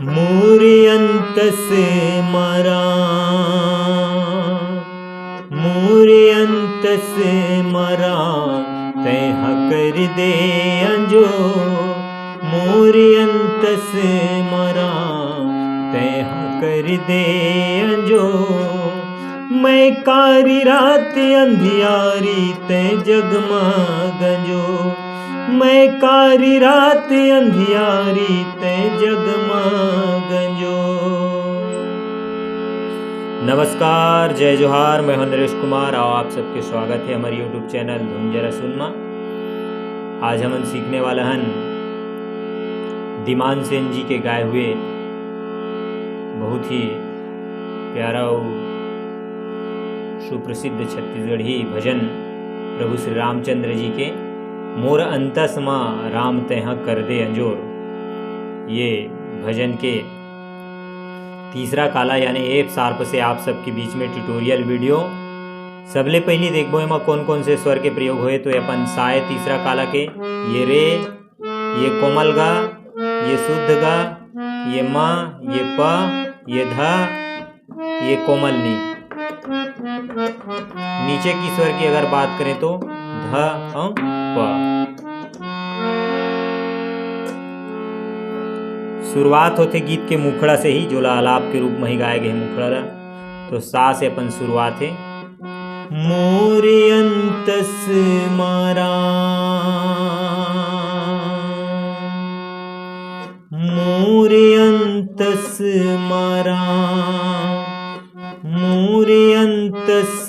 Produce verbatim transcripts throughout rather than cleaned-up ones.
मोर अंतस मरा, मोर अंतस मरा, तैं हा कर दे अंजो। मोर अंतस मरा, तैं हा कर दे अंजो। मैं कारी रात अंधियारी, तैं जगमग अंजो। मैं कारी रात अंधियारी, तैं जगमग अंजो। नमस्कार, जय जोहार, मैं हूं नरेश कुमार। आओ, आप सबके स्वागत है हमारे YouTube चैनल धुन जरा सुन मा। आज हमन सीखने वाला हन दीमान सेन जी के गाए हुए बहुत ही प्यारा और सुप्रसिद्ध छत्तीसगढ़ी भजन प्रभु श्री रामचंद्र जी के, मोर अंतस मा राम तैं हा कर दे अंजोर। ये भजन के तीसरा काला यानी F sharp से आप सबके बीच में ट्यूटोरियल वीडियो। सबले पहली देखबो एमा कौन कौन से स्वर के प्रयोग होए, तो ये अपन सा ए तीसरा काला के, ये रे, ये कोमल गा, ये शुद्ध गा, ये मा, ये प, ये ध, ये कोमल नी। नीचे की स्वर की अगर बात करें तो ध और प। शुरुआत होथे गीत के मुखड़ा से ही, जोला आलाप के रूप में ही गाए गए मुखड़ा ला। तो सा से अपन शुरुआत है। मोर अंतस मरा, मोर अंतस मरा, मोर अंतस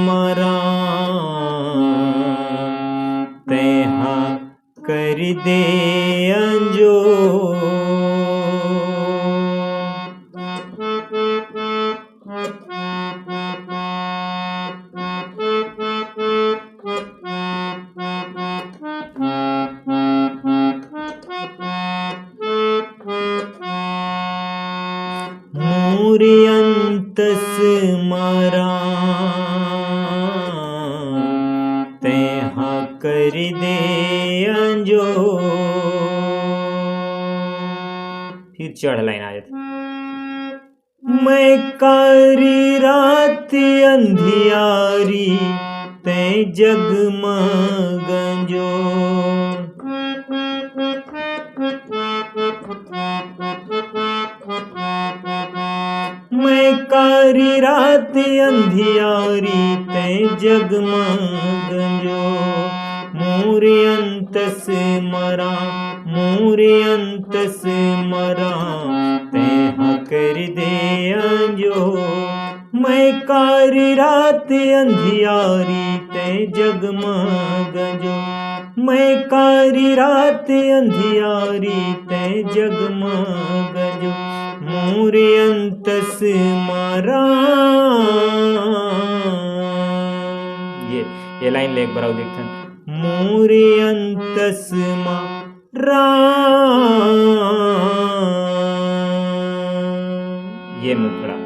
मरा, तैं हा कर दे अंजो। मोर अंतस मरा, तैं हा कर दे अंजो। फिर चढ़ लाइन आ जाती। मैं कारी रात अंधियारी, तैं जगमग अंजो। मैं कारी रात अंधियारी, तैं जगमग अंजो। मोर अंतस मरा, मोर अंतस मरा, तैं हा कर दे अंजो। मैं कारी रात अंधियारी, तैं जगमग अंजो। मैं कारी रात अंधियारी, तैं जगमग अंजो। मोर अंतस मरा। ये, ये लाइन ले एक बार और देखथन। मोर अंतस मरा। ये मुखड़ा।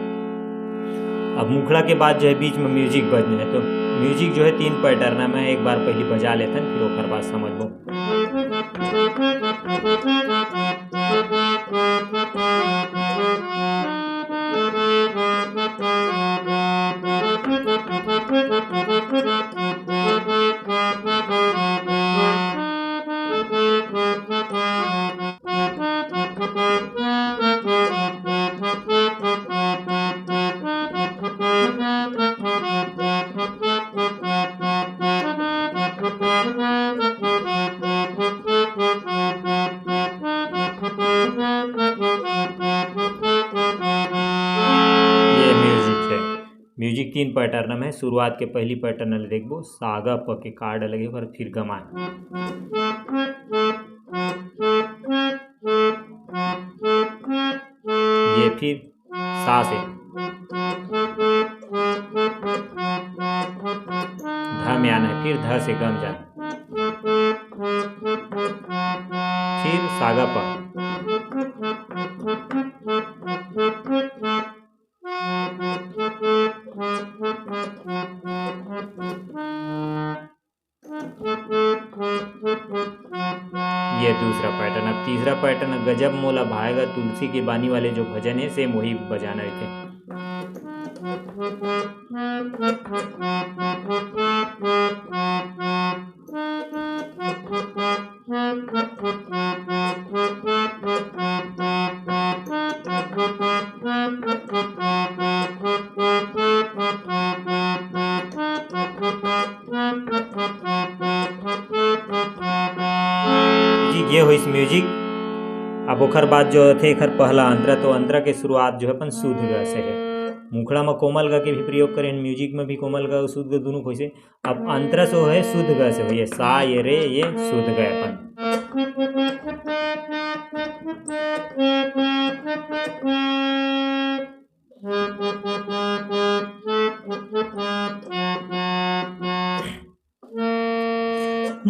अब मुखड़ा के बाद जो है बीच में म्यूजिक बजने है, तो म्यूजिक जो है तीन पैटर्न में है, एक बार पहली बजा लेथन, फिर ओकर बाद समझबो। ये म्यूजिक है। म्यूजिक तीन पैटर्न में है। शुरुआत के पहली पैटर्न ले देखबो, सागा प के कार्ड लगे, ओकर फिर गमा। ये फिर सा से ध में आना है, फिर ध से गम जाना, फिर सागा प। ये दूसरा पैटर्न। अब तीसरा पैटर्न, गजब मोला भाएगा तुलसी के बानी वाले जो भजन हे, सेम वही बजाना रहिथे। जी, ये होइस म्यूजिक। अब ओखर बाद जो थे एखर पहला अंतरा, तो अंतरा के शुरुआत जो है अपन शुद्ध ग से है। मुखड़ा में कोमल ग के भी प्रयोग करें, म्यूजिक में भी कोमल ग अउ शुद्ध ग दोनों होइसे। अब अंतरा से है शुद्ध ग से होइए, सा ये रे ये शुद्ध ग अपन।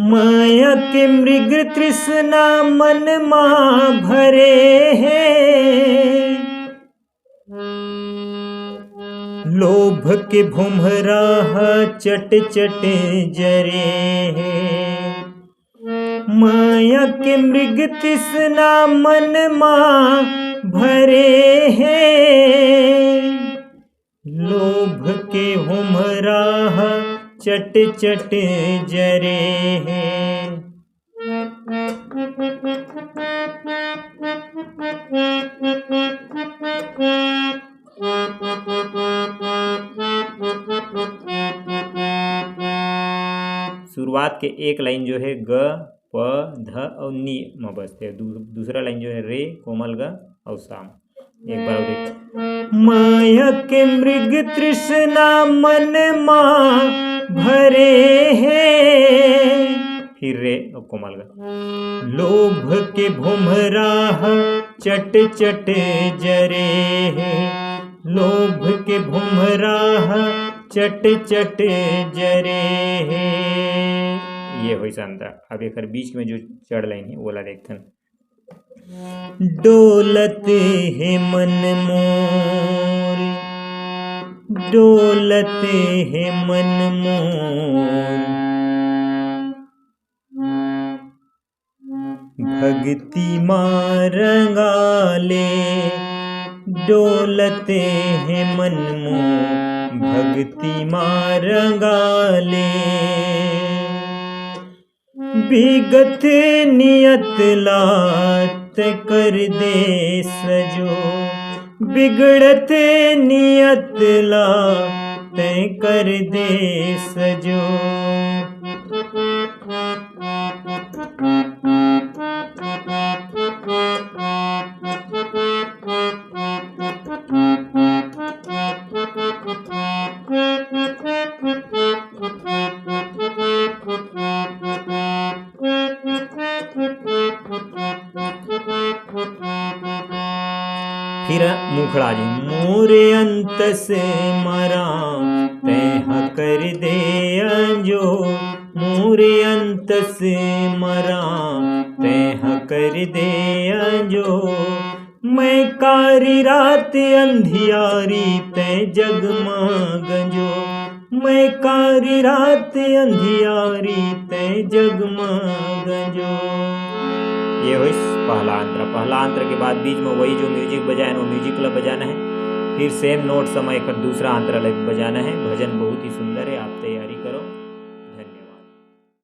माया के मृग तृष्णा मन मा भरे हे, लोभ के भुमरा ह चट चट जरे हे। माया के मृग तृष्णा मन मा भरे हे, लोभ के भुमरा ह चट चट जरे हे। शुरुआत के एक लाइन जो है ग, प, ध अउ नी म बजथे। दू-, दूसरा लाइन जो है रे, कोमल ग अउ सा म। एक बार और देख। माया के मृग तृष्णा मन मा भरे हे। फिर रे, अब कोमल ग। लोभ के भुमरा ह चट चट जरे हे, लोभ के भुमरा ह चट चट जरे हे। ये होइस अंतरा। अब एकर बीच में जो चढ़ लाइन हे, ओला देखथन। डोलत हे मन मोर, डोलत हे मन मोर, भक्ति मा रंगाले। डोलत हे मन मोर, भक्ति मा रंगाले। बिगत नियत ला तैं कर दे सजो, बिगड़त नियत ला तैं कर दे सजो। फिर मुखड़ा जी, मोरे अंतस मरा तैं ह कर दे अंजो, मोरे अंतस मरा तैं ह कर दे अंजो। मैं कारी रात अंधियारी तैं जगमग जो, मैं कारी रात अंधियारी तैं जगमग जो। ये होइस पहला अंतरा। पहला अंतरा के बाद बीच में वही जो म्यूजिक बजाए ना, वो म्यूजिक ला बजाना है। फिर सेम नोट समय एकर दूसरा अंतरा ला भी बजाना है। भजन बहुत ही सुंदर।